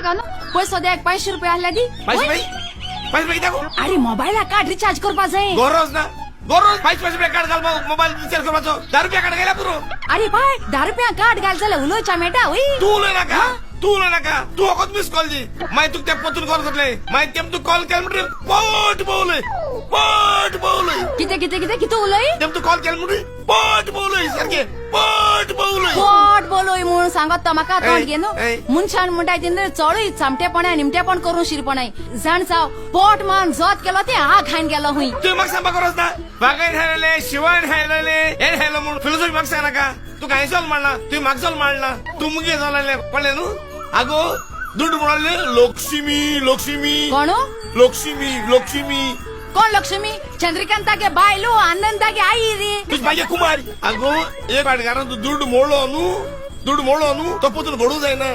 तुका न्हू? पळय सद्या एक 500 रुपया आहल्या दी. 500 वय. रुपया? 500 रुपया कित्याक? अरे, मोबायला कार्ड रिचार्ज करपा जाय. गरज ना, गरज. 500 रुपया कार्ड घालपाक, मोबायल रिचार्ज करपाचो 10 रुपया कार्ड गेल्या पुरो. अरे बाय, 10 रुपया कार्ड घाल जाल्यार उलोवच्या मेळटा वय. तूं उलय नाका, तूं उलय नाका. तूं फकत मिस कॉल दी. मागीर तुका ते परतून कॉल करतले. मागीर तेम तुका कॉल केले म्हणटकीर पोट बोवलय, पोट बोवलय. कितें कितें कितें कितें उलय? तेम तुका कॉल केले म्हणटकीर पोट बोवलय, सारकें पोट बोवलय. पोट बोलोय म्हणून सांगत तो म्हाका तोंड घेन. ऐ. मनशान म्हणटाय तेन्ना चडूय चामटेपणाय निमटेपण करून शिरपणाय जाण जाव. पोट मान जोत केलो ते आग खायन गेलो हुंय. तुवें म्हाका सांगपा गरज ना. वागायन हायलें, शिवान हायलें, हें हायलो म्हणून फिलोसॉफी म्हाका सांग नाका. तूं कांय चल मारना, तुवें म्हाका चल मारना. तूं मुगे चललें कळ्ळें न्हू? आगो, दुडू म्हणले लक्ष्मी, लक्ष्मी. कोण? लक्ष्मी, लक्ष्मी. कोण लक्ष्मी? चंद्रकांतागे बायलो, आनंदागे आई रे. तुजी भाग्य कुमारी. आगो, एक वाटकारान तूं दुडू मोडलो न्हू, दुडू मोडलो न्हू, तो पोतून घडूं जायना.